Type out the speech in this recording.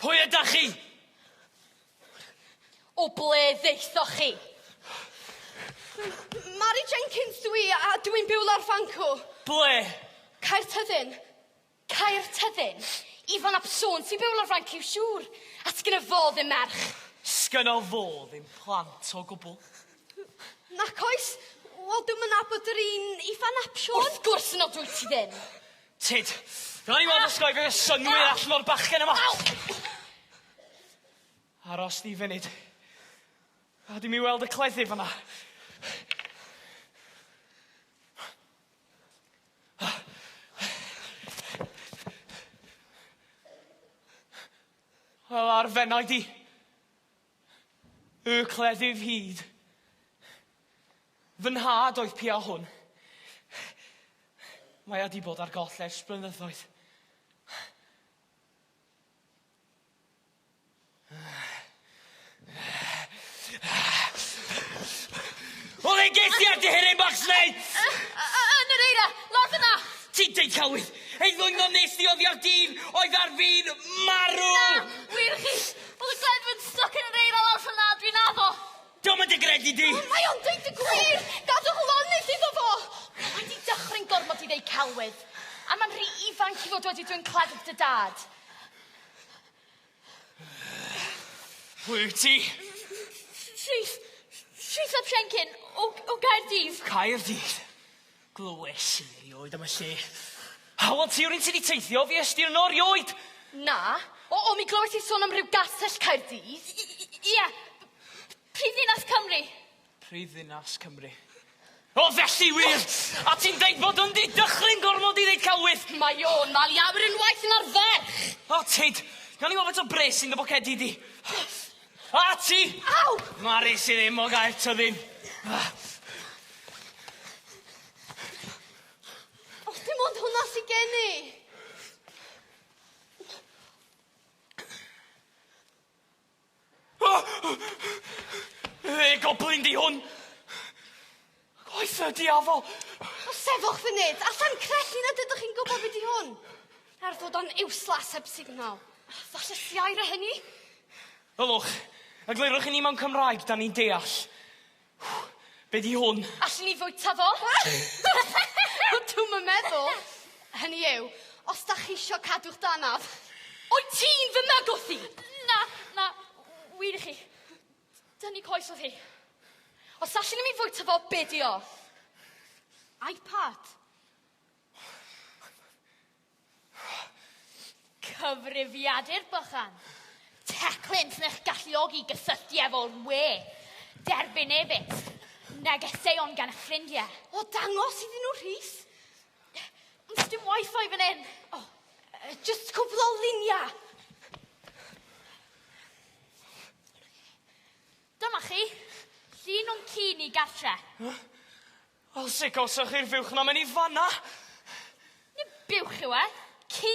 Pwy ydach chi? O ble ddeithoch chi? Mari Jenkins dwi, a dwi'n byw lawr fanco. Ble? Caertyddyn. Caertyddyn? Ifan ap Siôn sy'n byw lawr fanco, siŵr. A sgynno fo ddim merch. Sgynno fo ddim plant o gwbl. Nac oes. Wel, dwi'm yn nabod yr un Ifan ap Siôn. Wrth gwrs nad wyt ti ddim. Tyd, gawn ni weld os ga i fy synnwyr allan o'r bachgen yma. Aros di funud. A di mi weld y cleddyf yna. Wel, ar fenau di. Y cleddyf hyd. Fy nhad oedd pia hwn. Mae o 'di bod ar goll ers blynyddoedd. O le ges di ar dy bach sneu? Yn yr eira, lawr fyna! Ti'n deud celwydd! Ei ddwyno nes di oddi ar dyn oedd ar fin marw! Na, wir chi! Oedd y gledf yn stuck yn yr eira lawr fyna, dwi'n addo! Dio'm yn dy gredu di! Mae o'n deud y gwir! Gadwch lonydd iddo fo! Mae di dychryn gormod i ddeud celwydd. A mae'n rhy ifanc i fod wedi dwyn cleddyf dy dad. Pwy wyt ti? Rhys. Rhys ap Siencyn o, o Gaerdydd. Caerdydd? Glywes i erioed am y lle. A wel ti yw'r un sy 'di teithio, fuest ti yno erioed? Na. O, o, mi glywes i sôn am ryw gastell Caerdydd. Ie. Prifddinas Cymru. Prifddinas Cymru. O, felly wir! A ti'n deud bod o'n di dychryn gormod i ddeud celwydd? Mae o'n malu awyr yn waeth na'r ferch! O, tyd! Gawn ni weld faint o bres sy'n dy bocedi di. A ti! Aw! Mari sy ddim o gael tyddyn. O, dim ond hwnna sy gen i. Ee, goblin di hwn! Gwaith y diafol! O, sefwch funud! Allai'm credu nad ydych chi'n gwybod be di hwn! Er fod o'n useless heb signal. Falle siair a hynny? Ylwch, eglurwch i ni mewn Cymraeg, da ni'n deall. Be di hwn? Allwn ni fwyta fo? Dwi'm yn meddwl. Hynny yw, os da chi isio cadw'ch danaf. Wyt ti'n fy mygwth i? Na, na, wir i chi. Dynnu coes oedd hi. Os allwn ni fwyta fo, be di o? iPad. Cyfrifiadur bychan. Teclyn sy'n eich galluogi i gysylltu efo'r we. Derbyn e-byst. Negeseuon gan eich ffrindiau. O, dangos iddyn nhw, Rhys. Ond dim wifi fan hyn. O, just cwpl o luniau. Dyma chi. Llun o'n ci ni gartre. Wel, sut gawsoch chi'r fuwch 'na mewn i fanna? Nid buwch yw e, ci.